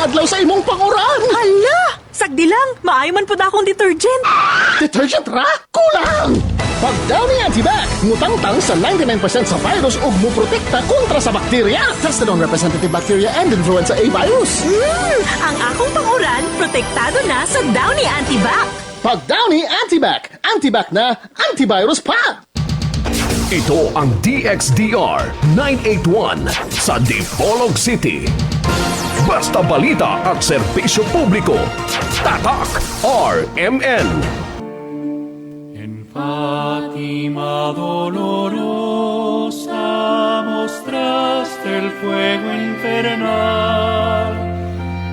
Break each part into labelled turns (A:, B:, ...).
A: adlaw sa imong panguran.
B: Hala! Sagdi lang, maayo man pud akong detergent.
A: Detergent ra? Kulang! Pag Downy Antibac, mutangtang sa 99% sa virus ug muprotekta kontra sa bakterya. Tested on representative bacteria and influenza A virus.
B: Ang akong panguran, protektado na sa Downy Antibac.
A: Pag Downy Antibac, Antibac na, antivirus pa!
C: Ito ang DXDR 981 sa Dipolog City. Basta balita at serbisyo publiko. Tatak RMN.
D: En Fátima dolorosa mostraste el fuego infernal,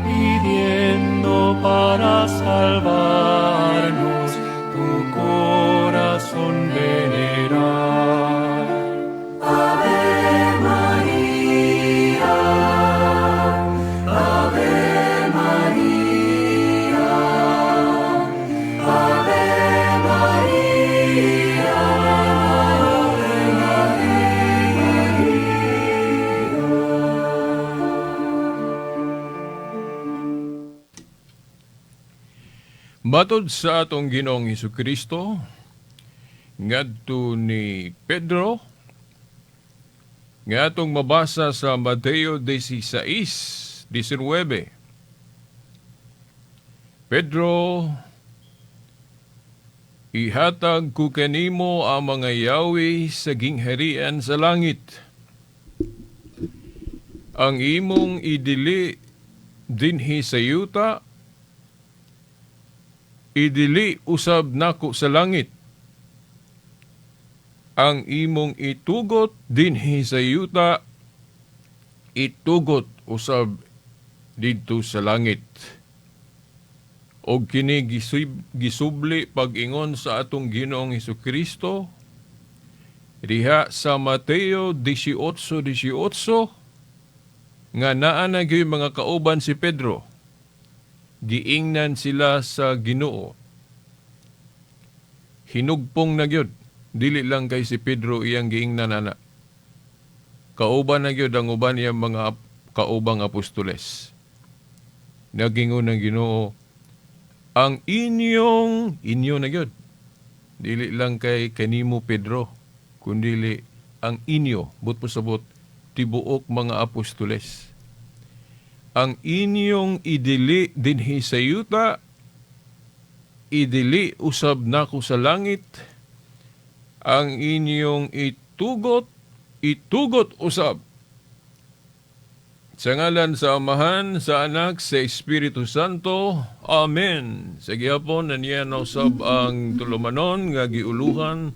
D: pidiendo para salvarnos tu corazón veneral. Ave María, Ave María, Ave María, Ave María.
E: Matod sa atong Ginoong Hesukristo ngadto ni Pedro, nga atong mabasa sa Mateo 16:19. "Pedro, ihatag ko kanimo ang mga yawi sa gingharian sa langit. Ang imong idili dinhi sa yuta, idili usab nako sa langit. Ang imong itugot dinhi sa yuta, itugot usab didto sa langit." Og kini gisubli pag-ingon sa atong Ginoong Hesukristo diha sa Mateo 18:18 nga naa na gyud mga kauban si Pedro. Giingnan sila sa Ginoo. Hinugpong na gyud. Dili lang kay si Pedro iyang giingnan ana. Kauban na gyud ang uban iyang mga kaubang apostoles. Nagingon ang Ginoo, ang inyong, inyo na gyud. Dili lang kay kanimo Pedro, kundili ang inyo, but pasabot, tibuok mga apostoles. Ang inyong idili dinhi sa yuta, idili usab nako sa langit. Ang inyong itugot, itugot usab. Sa ngalan sa Amahan, sa Anak, sa Espiritu Santo. Amen. Sa gihapon, naniya na usab ang tulumanon nga giuluhan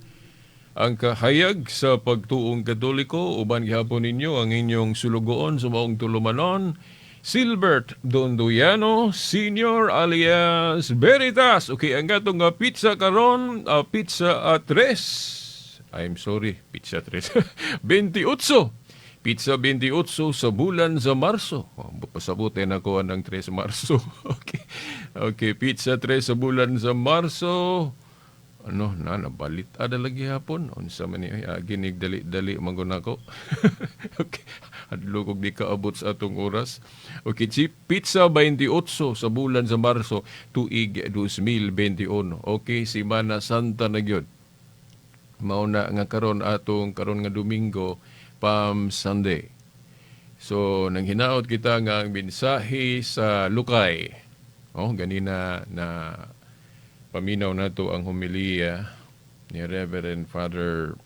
E: ang kahayag sa pagtuong Katoliko. Uban gihapon ninyo ang inyong sulugoon sa maong tulumanon, Silbert Dondoyano Senior alias Veritas. Okay, ang gatong nga petsa karon, petsa a tres. I'm sorry, petsa tres. 28. Petsa 28 sa bulan sa Marso. Oh, pasabutin ako ang 3 Marso. Okay. Okay, petsa 3 sa bulan sa Marso. Ano, na, nabalit ada lagi hapon. Unsa man ni ginig dali-dali man nako. Okay. Hadlok og di kaabot sa atong oras. Okay, si petsa 28 sa bulan sa Marso tuig 2021. Okay, Semana Santa na gyud. Mao na nga karon atong karon nga Domingo, Palm Sunday. So nang hinaot kita nga ang mensahe sa Lukay. Oh, ganina na paminaw nato ang homilya ni Reverend Father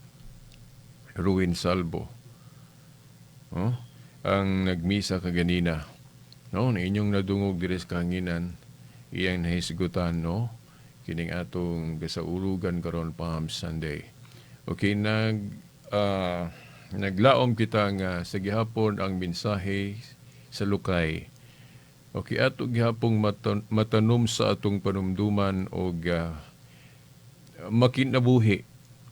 E: Ruin Salvo. Oh, ang nagmisa kaganina. No, na inyong nadungog diri sa kahanginan, iyang nahisgutan, no, kining atong gasaulugan karon, Palm Sunday. Okay, naglaom kita nga sa gihapon ang mensahe sa Lukay. Okay, ato gihapong matanom sa atong panumduman og makinabuhi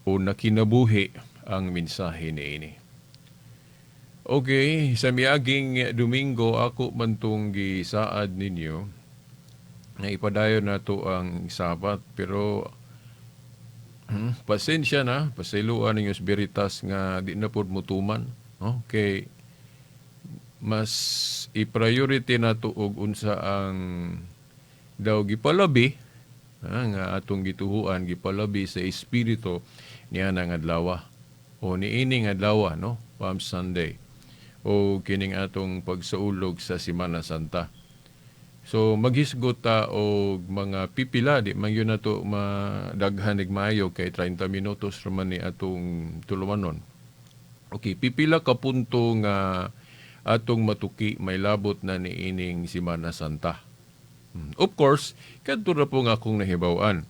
E: o nakinabuhi ang mensahe niini. Okay, sa miaging Domingo ako man tong gisaad ninyo na ipadayon nato ang Sabat, pero pasensya na, pasayloan ninyo sa Veritas nga di na pod mutuman, no? Kay Mas i-priority nato og unsa ang daw gipalabi nga atong gituhuan, gipalabi sa espiritu niya nga adlaw o niini nga adlaw, no, Palm Sunday o kining atong pagsaulog sa Simana Santa. So maghisgot ta og mga pipila, di man gyud nato madaghan ig maayo kay 30 minutos ra man ni atong tulumanon. Okay, pipila ka punto nga atong matuki may labot na niining Simana Santa. Of course, kadto ra po nga akong nahibaw-an.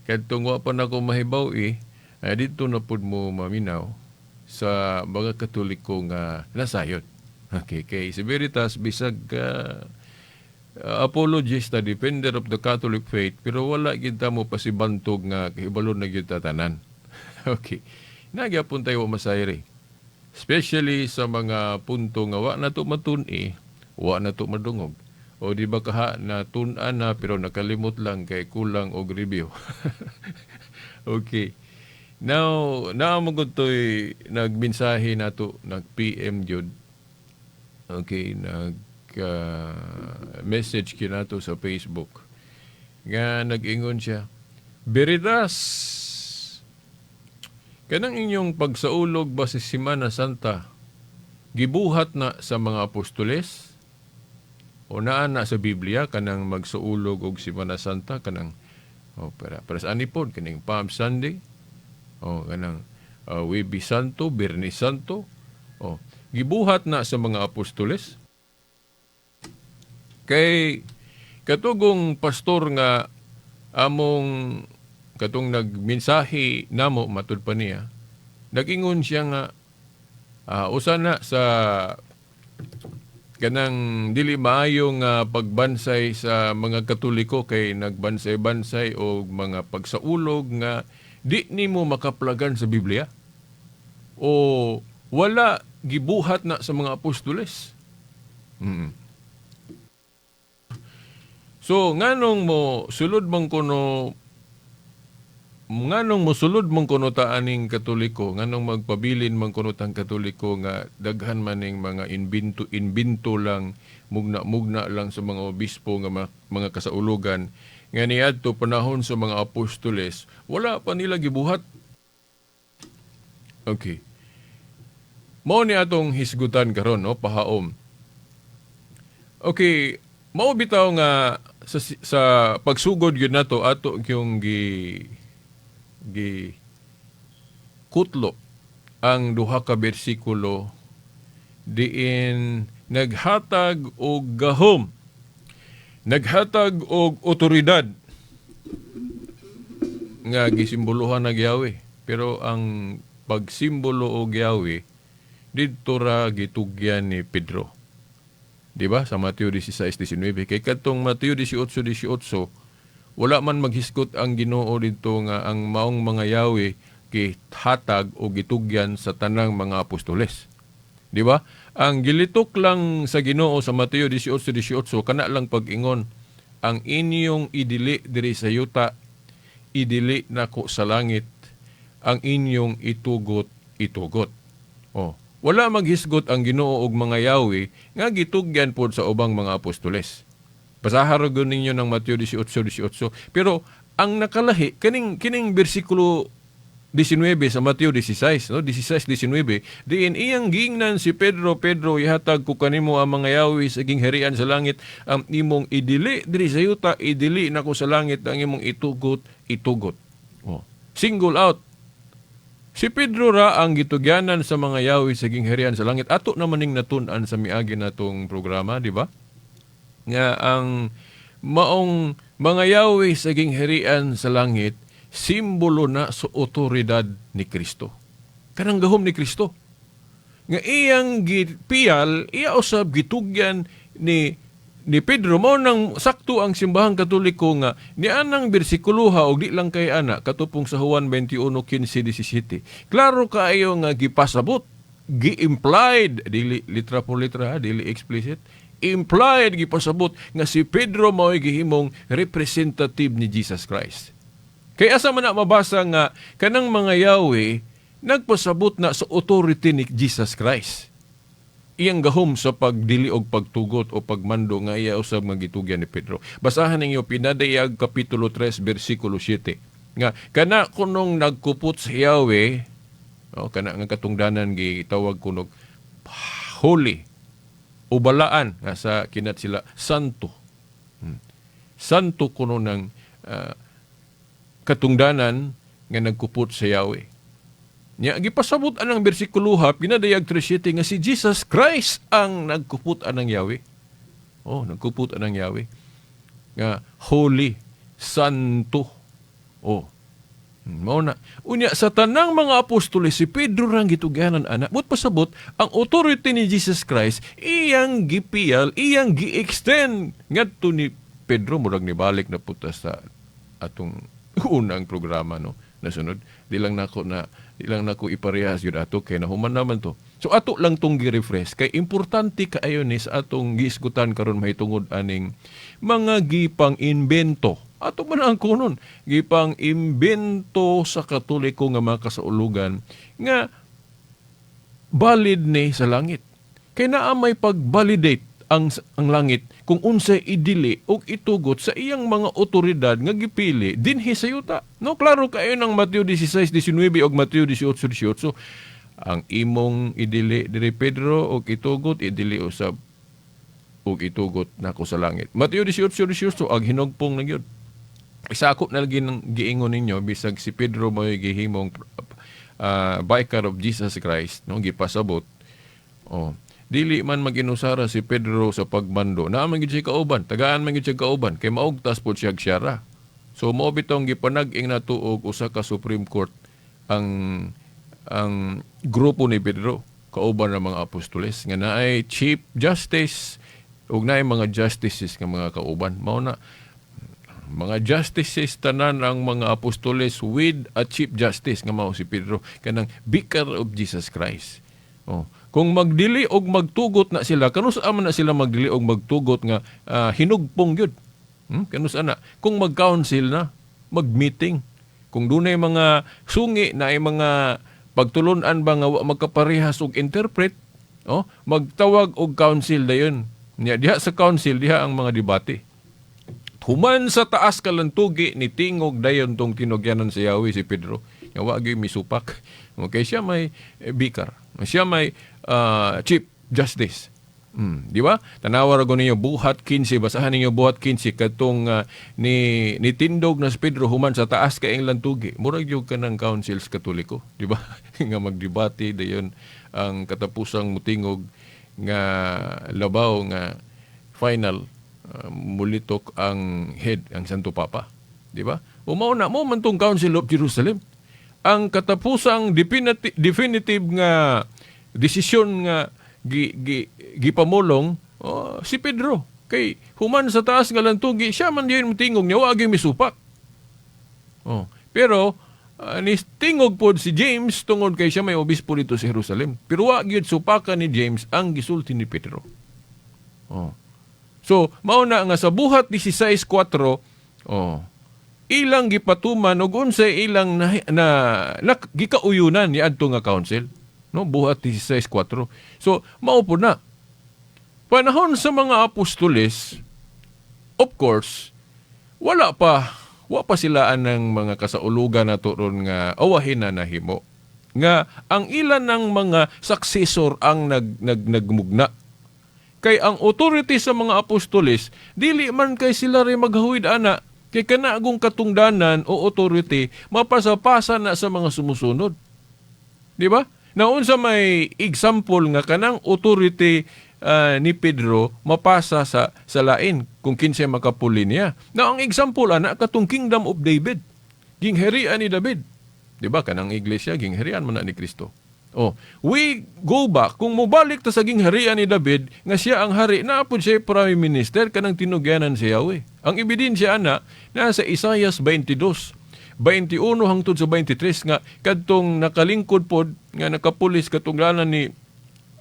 E: Kadtong wa pa nako mahibaw eh, ay dito na pud mo maminaw sa mga Katoliko nga nasayod. Okay, kay si Veritas bisag apologist, defender of the Catholic faith, pero wala gyud ta mo pasibantog nga kahibalo na gyud ta tanan. Okay. Nagyapon tayo masayri. Especially sa mga punto nga wa na to matun-i, wa na to madungog. O di ba kaha natun-an na pero nakalimot lang kay kulang og review. Okay. Now, naa man gud to'y nagmensahe nato, nag-PM jud. Okay, nag message kinato sa Facebook. Nga nag-ingon siya, "Veritas, kanang inyong pagsaulog ba sa Simana Santa, gibuhat na sa mga apostoles? O naa na sa Biblia kanang magsaulog og Simana Santa, kanang, oh, para sa ani pod kaning Palm Sunday, oh, kanang Huwebes Santo, Biyernes Santo, oh, gibuhat na sa mga apostoles? Kay katugong pastor nga among katong nagmensahe namo," matud pa niya, nagingon siya nga usa na sa kanang dili maayo nga pagbansay sa mga Katoliko kay nagbansay-bansay og mga pagsaulog nga di nimo makaplagan sa Biblia o wala gibuhat na sa mga apostoles." So nganong mo sulod man kuno ta aning Katoliko, nganong magpabilin man kuno tang Katoliko nga daghan man ning mga imbento imbento lang, mugna-mugna lang sa mga obispo nga mga kasaulugan nga niadto panahon sa mga apostoles wala pa nila gibuhat? Okay. Mao ni atong hisgutan karon, no, pahaom. Okay, mao bitaw nga sa pagsugod gyud nato, ato yung gi gi kutlo ang duha ka bersikulo diin naghatag og gahom, naghatag og otoridad nga gisimbolohan og yawe. Pero ang pagsimbolo og yawe didto ra gitugyan ni Pedro. Di ba? Sa Mateo 16:19. Kay kadtong Mateo 18:18, wala man maghisgot ang Ginoo didto nga ang maong mga yawe gihatag o gitugyan sa tanang mga apostoles. Di ba? Ang gilitok lang sa Ginoo sa Mateo 18:18 kana lang pag-ingon, "Ang inyong idili diri sa yuta, idili nako sa langit. Ang inyong itugot, itugot." Oh, wala maghisgot ang Ginoo og mga yawe nga gitugyan pod sa ubang mga apostoles. Basaha ra gyud ninyo ng Mateo 18:18. Pero ang nakalahi kaning kining bersikulo 19 sa Mateo 16, no, 16:19, diin iyang giingnan si Pedro, "Pedro, ihatag ko kanimo ang mga yawi sa gingharian sa langit. Ang imong idili diri sa yuta, idili nako sa langit. Ang imong itugot, itugot." Oh. Single out. Si Pedro ra ang gitugyanan sa mga yawi sa gingharian sa langit. Ato naman ning natun-an sa miagi natong programa, di ba? Nga ang maong mga yawi sa gingharian sa langit, simbolo na sa otoridad ni Kristo. Kanang gahom ni Kristo. Nga iyang gipiyal, iya usab gitugyan ni Pedro. Mao nang sakto ang Simbahang Katoliko nga nianang bersikuloha og di lang kay ana katupong sa Juan 21:15-17. Klaro kaayo nga gipasabot, gi-implied, dili litra por litra, ha, dili explicit, implied, gipasabot nga si Pedro mao'y gihimong representative ni Jesus Christ. Kay asa man na mabasa nga kanang mga yawe nagpasabot na sa authority ni Jesus Christ? iyang gahom sa pagdili og pagtugot o pagmando nga iya usab nga gitugyan ni Pedro. Basahan ninyo Pinadayag kapitulo 3 bersikulo 7. Nga kana kunong nagkupot sa Yahweh, oh, kana nga katungdanan gitawag kunog holy o balaan nga sa kinat sila santo. Santo kuno ng katungdanan nga nagkupot sa Yahweh. Nya gipasabot anang bersikulo ha, Pinadayag 3:7, nga si Jesus Christ ang nagkupot anang Yahweh. Oh, nagkupot anang Yahweh. Nga holy, santo. Oh. Mao na. Unya sa tanang mga apostoles, si Pedro rang gitugyanan ana. But pasabot ang authority ni Jesus Christ iyang gipiyal, iyang gi-extend ngadto ni Pedro. Murag nibalik na puta sa atong unang programa, no, nasunod. Di lang nako iparehas yun ato kay nahuman naman to. So ato lang tong gi-refresh kay importante kaayo ni sa atong giisgutan karon mahitungod aning mga gipang imbento. Ato man ang kunon gipang imbento sa Katoliko nga mga kasaulugan nga valid ni sa langit. Kay naa may pag-validate ang langit kung unsay idili og itugot sa iyang mga otoridad nga gipili dinhi sa yuta. No, klaro kayo ng Mateo 16:19 og Mateo 18:18. Ang imong idili diri, Pedro, og itugot, idili usab og itugot nako sa langit. Mateo 18:18 ang hinugpong na gyud. Isakop na lagi ng giingon ninyo bisag si Pedro mo'y gihimong vicar of Jesus Christ, no, gipasabot. Oh, dili man maginusara si Pedro sa pagmando. Naa man gyud siya kauban, tagaan man gyud siya kauban kay maugtas pod siya siyara. So mao bitong gipanag-ing natuog usa ka Supreme Court ang grupo ni Pedro kauban ng mga apostoles nga naay Chief Justice ug naay mga justices nga mga kauban. Mao na mga justices tanan ang mga apostoles with a Chief Justice nga mao si Pedro, kanang vicar of Jesus Christ. Oh. Kung magdili og magtugot na sila, kanus man na sila magdili og magtugot nga hinugpong gyud? Kanus ana? Kung mag-council na, mag-meeting. Kung dunay mga sungi na ay mga pagtulunan ba nga wa magkaparehas og interpret, oh, magtawag og council dayon. Nya diha sa council diha ang mga debate. Human sa taas kalantugi ni tingog dayon tong tinugyanan sa Yahweh si Pedro. Nga wa gyud misupak. Okay, siya may vicar. Siya may Chief Justice. Di ba? Tanawa ra ninyo Buhat 15, basahan ninyo Buhat 15 katong ni nitindog na si Pedro human sa taas kay lantugi. Murag gyud kanang councils Katoliko, di ba? Nga magdebate dayon ang katapusang mutingog nga labaw nga final, mulitok ang head, ang Santo Papa, di ba? O mao na mo man tong Council of Jerusalem. Ang katapusang definitive nga desisyon nga gi, gi, gipamulong, oh, si Pedro kay human sa taas nga lantugi siya man diay tingog niya, wa gyud misupak. Oh, pero ni tingog pod si James tungod kay siya may obispo dito sa Jerusalem. Pero wa gyud supakan ni James ang gisulti ni Pedro. Oh. So, mao na nga sa Buhat 16:4, oh, ilang gipatuman ug unsay ilang na gikauyunan ni adto nga council. No, Buhat 16:4. So, mao po na. Panahon sa mga apostoles, of course, wala pa wa pa sila anang mga kasaulugan nato ron nga awahin na nahimo. Nga ang ilan ng mga successor ang nag, nag nagmugna. Kay ang authority sa mga apostoles, dili man kay sila rin maghawid ana, kay kana agong katungdanan o authority mapasapasa na sa mga sumusunod. Di ba? Naunsa may example nga kanang authority ni Pedro mapasa sa lain kung kinsay makapuli niya? Na ang example ana katong Kingdom of David. Gingharian ni David. Di ba kanang iglesia gingharian man na ni Kristo? Oh, we go back kung mobalik ta sa gingharian ni David nga siya ang hari, naa pod siya prime minister, kanang tinugyanan si Yahweh. Ang ebidensya ana nasa Isaiah 22 21 hangtod sa 23 nga kadtong nakalingkod pod nga nakapulis katungdanan ni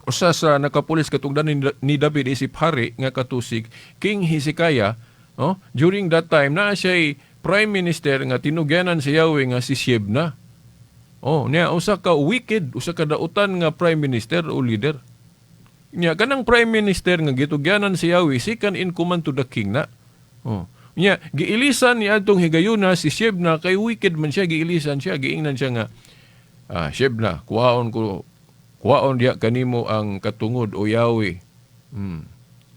E: usa sa nakapulis katungdanan ni David isip hari nga katusig King Hezekiah, oh, during that time naa siya prime minister nga tinugyanan si Yahweh nga si Shebna. Oh, niya usa ka wicked, usa ka dautan nga prime minister o leader. Nya kanang prime minister nga gitugyanan si Yahweh, second in command to the king na. Oh. Nya giilisan ni adtong higayuna si Shebna kay wicked man siya, giilisan siya, giingnan siya nga Shebna, kuhaon ko, kuhaon diha kanimo ang katungod o Yahweh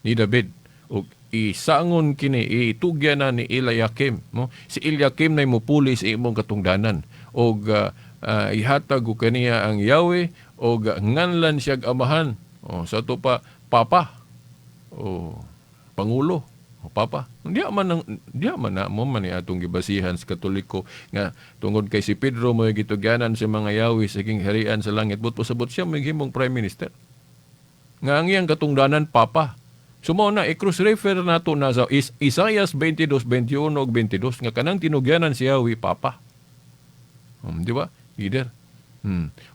E: ni David ug isangon kini, itugyan na ni Eliakim, no? Si Eliakim na mupuli sa imong katungdanan og ihatag ko kaniya ang Yahweh og nganlan siya amahan. Oh, sa ato pa papa o pangulo o papa. Diya man na mo man ni atong gibasihan sa Katoliko nga tungod kay si Pedro mo gitugyanan sa mga Yahweh sa harian sa langit, but pasabot siya mo himong prime minister nga ang iyang katungdanan papa. So mao na i-cross refer nato na sa Isaiah 22:21 ug 22 nga kanang tinugyanan si Yahweh papa. Di ba? Leader.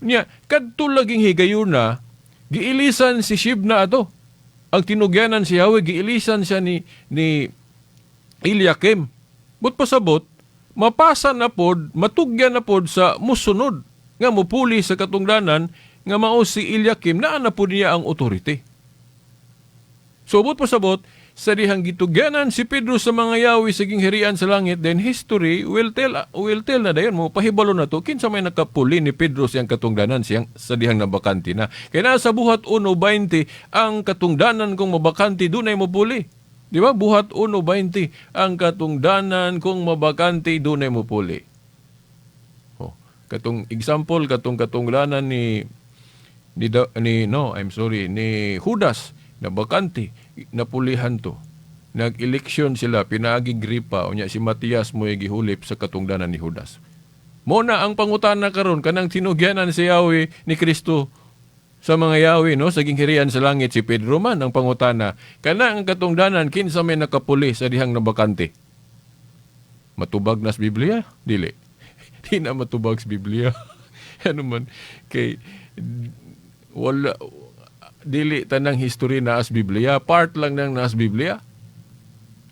E: Nya kadto laging higayuna giilisan si Shibna ato. Ang tinugyanan si Yahweh, giilisan siya ni Eliakim. But pasabot mapasa na pod, matugyan na pod sa musunod nga mupuli sa katungdanan nga mao si Eliakim, naa na pod niya ang authority. So but pasabot sa dihang gitugyanan si Pedro sa mga Yahweh sa harian sa langit, then history will tell na dayon mo pahibalo na to kinsa may nakapuli ni Pedro siyang katungdanan siyang sa dihang nabakante na. Kay nasa Buhat 1:20, ang katungdanan kung mabakante, dunay mopuli. Di ba? Buhat 1:20, ang katungdanan kung mabakante, dunay mopuli. Oh, katong example, katong katungdanan ni no, I'm sorry, ni Judas na bakante, napulihan to. Nag-election sila pinaagi gripa, unya si Matias mo gihulip sa katungdanan ni Judas. Mo na ang pangutana karon, kanang tinugyanan si Yahweh ni Kristo sa mga Yahweh, no, sa ginghirian sa langit, si Pedro man ang pangutana, kana ang katungdanan, kinsa may nakapuli sa dihang nabakante? Matubag na sa Biblia? Dili. Di na matubag sa Biblia. Ano man kay wala, dili tanang history na as Biblia, part lang nang naas Biblia.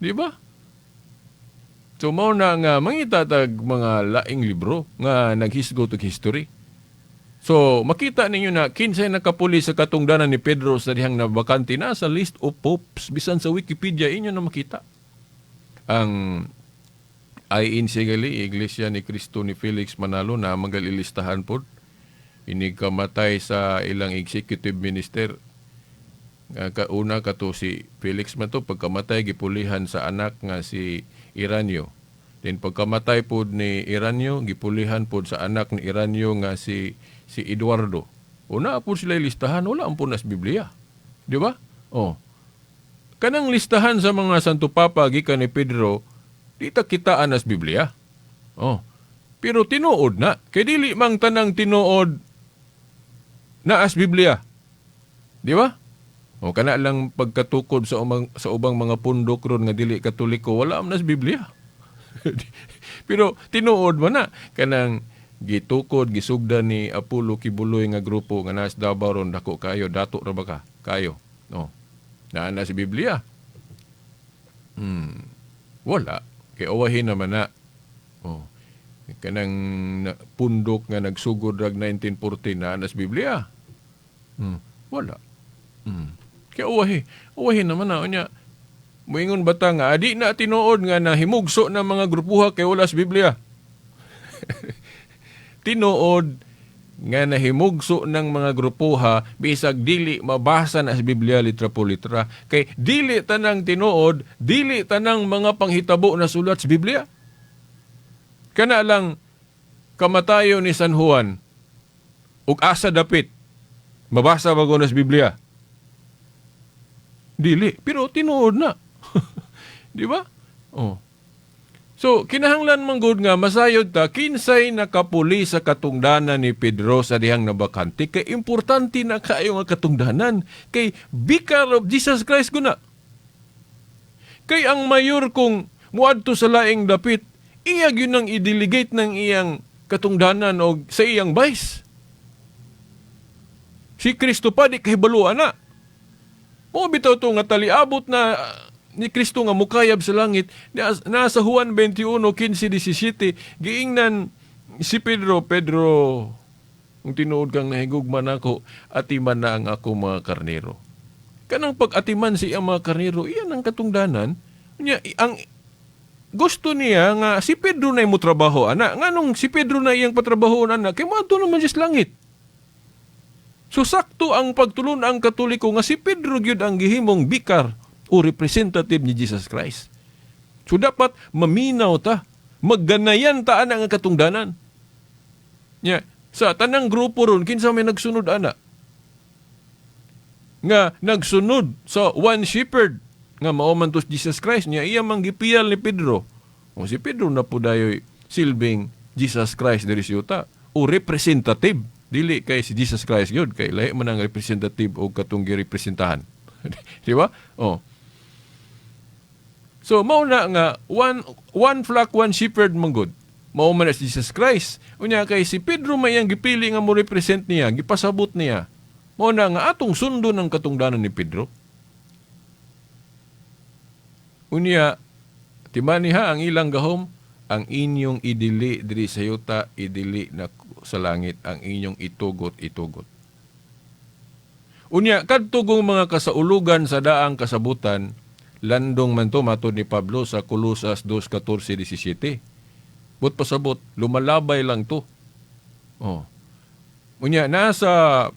E: Di ba? So mao na nga mangita tag mga laing libro nga naghisgot og history. So makita ninyo na kinsay nakapuli sa katungdanan ni Pedro sa dihang nabakante na sa list of popes, bisan sa Wikipedia inyo na makita. Ang INC gali, Iglesia ni Cristo ni Felix Manalo, na magalilistahan pod ini kamatay sa ilang executive minister nga kauna kato si Felix man to, pagkamatay gipulihan sa anak nga si Iranio. Then pagkamatay pod ni Iranio, gipulihan pod sa anak ni Iranio nga si Eduardo. Una pod sila listahan, wala ang punas Biblia. Di ba? Oh. Kanang listahan sa mga Santo Papa gikan ni Pedro, di ta kitaan as Biblia. Oh. Pero tinuod na. Kay dili mang tanang tinuod na as Biblia. Di ba? O kana lang pagkatukod sa ubang mga pundok ron nga dili Katoliko, wala man nas Biblia. Pero tinuod man na kanang gitukod, gisugdan ni Apollo Quiboloy nga grupo nga nas Davao ron, dako kayo, dato ra ba ka? Kayo. No. Naa na sa Biblia? Wala. Kay uwahin naman na. Oh. Kanang pundok nga nagsugod rag 1914, naa na sa Biblia? Wala. Kaya uwahi. Uwahi naman na. Unya, muingon bata nga, adi na tinuod nga nahimugso ng mga grupuha kay wala sa Biblia? Tinuod nga nahimugso ng mga grupuha bisag dili mabasa na sa Biblia litra po litra, kay dili tanang tinuod, dili tanang mga panghitabo na sulat sa Biblia. Kana lang kamatayo ni San Juan ug asa dapit, mabasa ba na sa Biblia? Dili, pero tinuod na, di ba? Oh. So, kinahanglan man gud nga masayod ta kinsay nakapuli sa katungdanan ni Pedro sa dihang nabakante, kay importante na kaayo nga katungdanan kay Vicar of Jesus Christ guna. Kay ang mayor kung muadto sa laing dapit, iya gyud nang i-delegate ng iyang katungdanan og sa iyang vice. Si Kristo pa di kahibaluan na. Mo bitaw to nga taliabot na ni Kristo nga mukayab sa langit, nasa Juan 21:15-17, giingnan si Pedro, "Pedro, kung tinuod kang nahigugma nako, atiman na ang ako mga karnero." Kanang pag-atiman sa iyang mga karnero, iyan ang katungdanan. Nya, ang gusto niya nga si Pedro na mo trabaho ana. Nganong si Pedro na iyang patrabaho ana kay moadto naman siya sa langit. So sakto ang pagtulon ang Katoliko nga si Pedro gyud ang gihimong bikar o representative ni Jesus Christ. So dapat maminaw ta, magganayan ta ana nga katungdanan. Nya, sa tanang grupo ron kinsa may nagsunod ana? Nga nagsunod sa one shepherd nga mao man to si Jesus Christ, niya iya man gipiyal ni Pedro. O si Pedro na po dayoy silbing Jesus Christ diri sa yuta o representative, dili kay si Jesus Christ gyud, kay lahi man ang representative o katong girepresentahan. Di ba? Oh. So mao na nga one one flock, one shepherd man gud. Mao man na si Jesus Christ. Unya kay si Pedro may iyang gipili nga mo represent niya, gipasabot niya. Mao na nga atong sundon ang katungdanan ni Pedro. Unya, timani ha ang ilang gahom, ang inyong idili diri sa yuta, idili na sa langit, ang inyong itugot, itugot. Unya, kadtugong mga kasaulugan sa daang kasabutan, landong man to matod ni Pablo sa Colosas 2:14-17. But pasabot, lumalabay lang to. Oh. Unya, nasa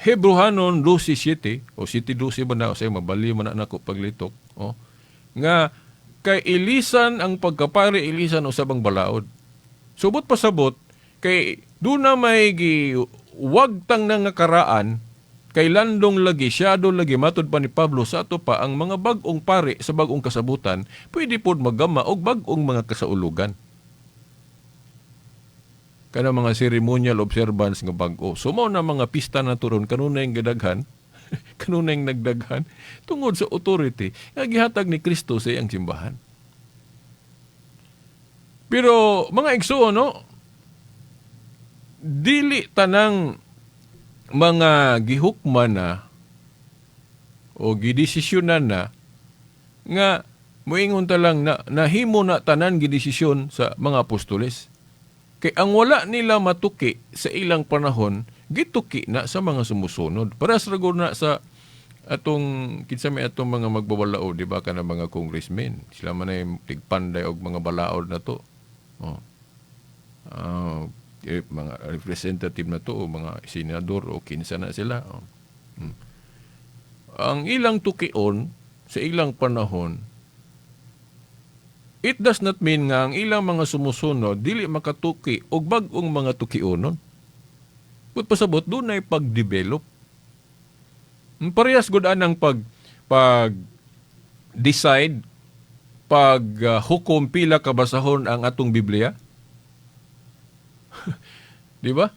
E: Hebrohanon 12:7 o 7:12 ba na, o say, mabali man na nako paglitok. Oh. Nga, kay ilisan ang pagkapari, ilisan usab ang balaod. Subot pasabot, kay doon na may wagtang na nga karaan, kay landong lagi, syado lagi, matod pa ni Pablo sa ato pa, ang mga bag-ong pari sa bag-ong kasabutan, pwede pod magama og bag-ong mga kasaulugan. Kana mga ceremonial observance nga bag-o. So mao na mga pista na turon kanunay gadaghan, kanunay nagdaghan tungod sa authority nga gihatag ni Kristo sa iyang simbahan. Pero mga igsoon, no, dili tanang mga gihukman na o gidesisyonan na nga moingon ta lang na nahimo na tanan gidesisyon sa mga apostoles. Kay ang wala nila matuki sa ilang panahon, gituki na sa mga sumusunod. Para sa na sa atong kinsa may atong mga magbabalaod, di ba, kana mga congressmen. Sila man ay tigpanday og mga balaod na to. Oh. Mga representative na to o mga senador o kinsa na sila. Oh. Ang ilang tukion sa ilang panahon, it does not mean nga ang ilang mga sumusunod dili makatuki og bag-ong mga tukionon. But pasabot, doon ay pag-develop. Parehas gud anang pag decide, pag hukom pila ka basahon ang atong Biblia. Di ba?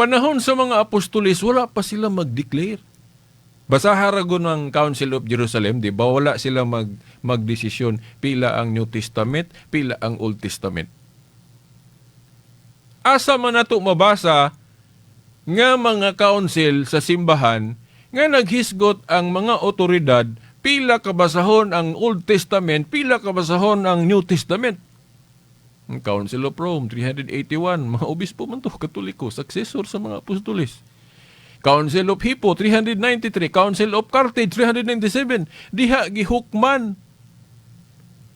E: Panahon sa mga apostoles, wala pa sila mag-declare. Basaha ra gud ang Council of Jerusalem, di ba? Wala sila magdesisyon pila ang New Testament, pila ang Old Testament. Asa man nato mabasa nga mga council sa simbahan nga naghisgot ang mga otoridad pila ka basahon ang Old Testament, pila ka basahon ang New Testament? Ang Council of Rome, 381, mga obispo man to, Katoliko, successor sa mga apostoles. Council of Hippo, 393. Council of Carthage, 397. Diha gihukman.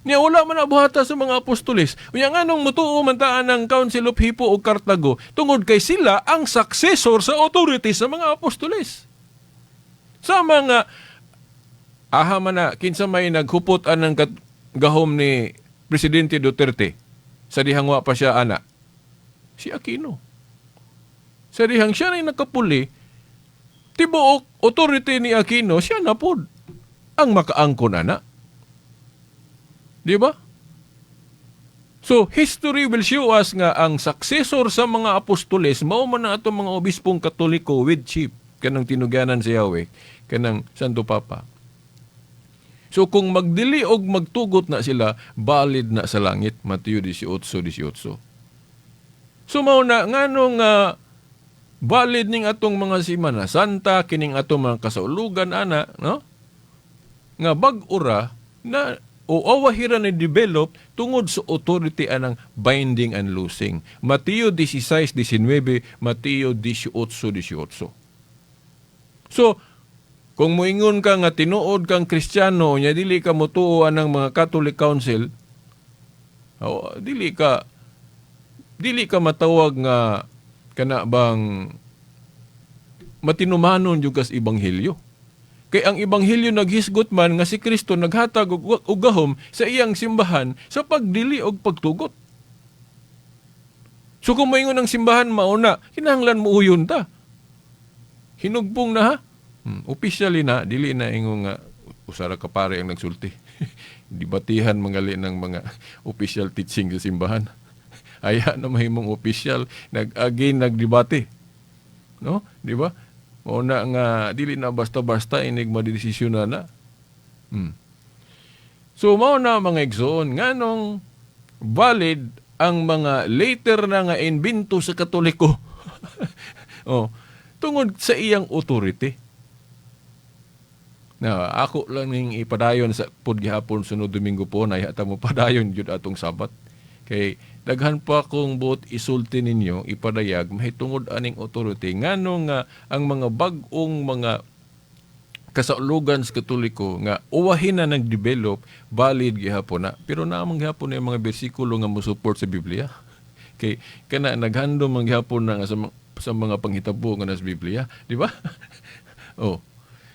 E: Niya wala man abuhata sa mga apostoles. Unya nganong mutuo man taan ang Council of Hippo o Cartago tungod kay sila ang successor sa authority sa mga apostoles. Sa mga aha man na kinsa may naghupot anang gahom ni Presidente Duterte sa dihang wa pa siya ana? Si Aquino. Sa dihang siya na nakapuli, tibuok authority ni Aquino, siya na pod ang makaangkon ana. Di ba? So, history will show us nga ang successor sa mga apostoles, mao man na atong mga obispong Katoliko with chief, kanang tinuganan sa Yahweh, kanang Santo Papa. So, kung magdili og magtugot na sila, valid na sa langit, Mateo 18:18. So, mao na, nganong valid ning atong mga Simana Santa, kining atong mga kasaulugan, ana, no? Nga bag-ura na o awahira ni develop tungod sa authority anang binding and loosing. Mateo 16:19, Mateo 18:18. So, Kung moingon ka nga tinuod kang Kristiyano nya dili ka motuo anang mga Catholic Council, oh, dili ka matawag nga kana bang matinumanon jud kas ebanghelyo. Kay ang ebanghelyo naghisgot man nga si Kristo naghatag og gahom sa iyang simbahan sa pagdili og pagtugot. So kung moingon ang simbahan mauna, kinahanglan mo uyon ta. Hinugpong na ha. Officially na, dili na ingon nga usara ka pare ang nagsulti. Dibatihan mangali ng mga official teaching sa simbahan. Aya na mahimong official nag again nagdebate. No? Di ba? Mao na nga dili na basta-basta inig madedesisyon na na. So mao na, mga igsoon, nganong valid ang mga later na nga invento sa Katoliko. Oh, tungod sa iyang authority. Na ako lang ning ipadayon sa pud gihapon sunod Domingo po na yata mo padayon jud atong Sabat. Kay daghan pa akong buot isulti ninyo, ipadayag mahitungod aning authority, ngano nga ang mga bag-ong mga kasaulugan sa Katoliko nga uwahin na nag-develop, valid gihapon na, pero naamang gihapon na yung mga bersikulo nga mo-support sa Biblia, kay kana naghandom man gihapon na nga sa mga panghitabo nga nasa Biblia, di ba? Oh,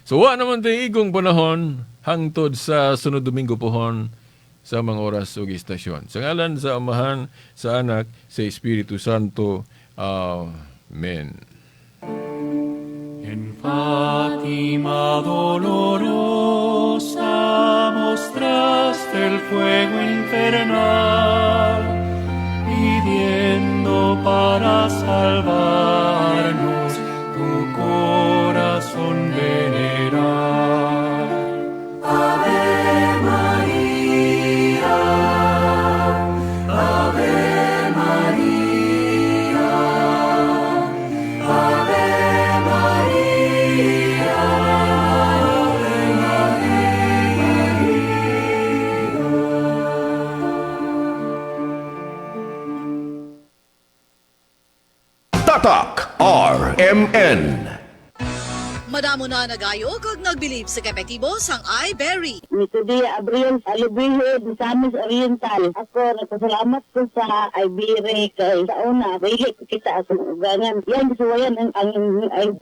E: so wa naman tayo igong panahon hangtod sa sunod Domingo pohon sa mga oras ug istasyon. Sa ngalan sa Amahan, sa Anak, sa Espiritu Santo. Amen.
D: En Fátima dolorosa mostraste el fuego infernal, pidiendo para salvarnos tu corazón venerar.
F: Ave María, Ave María, Ave María, Ave María.
C: Tatak RMN.
G: Madamo na nagayo kag nagbilib sa epektibo sang iBerry.
H: Mr. Abriel Alubihod, Misamis Oriental. Ako, nagpasalamat ko sa Iberry kay sa una, dili ko kita sa ugangan. Yan, suwayan ang ay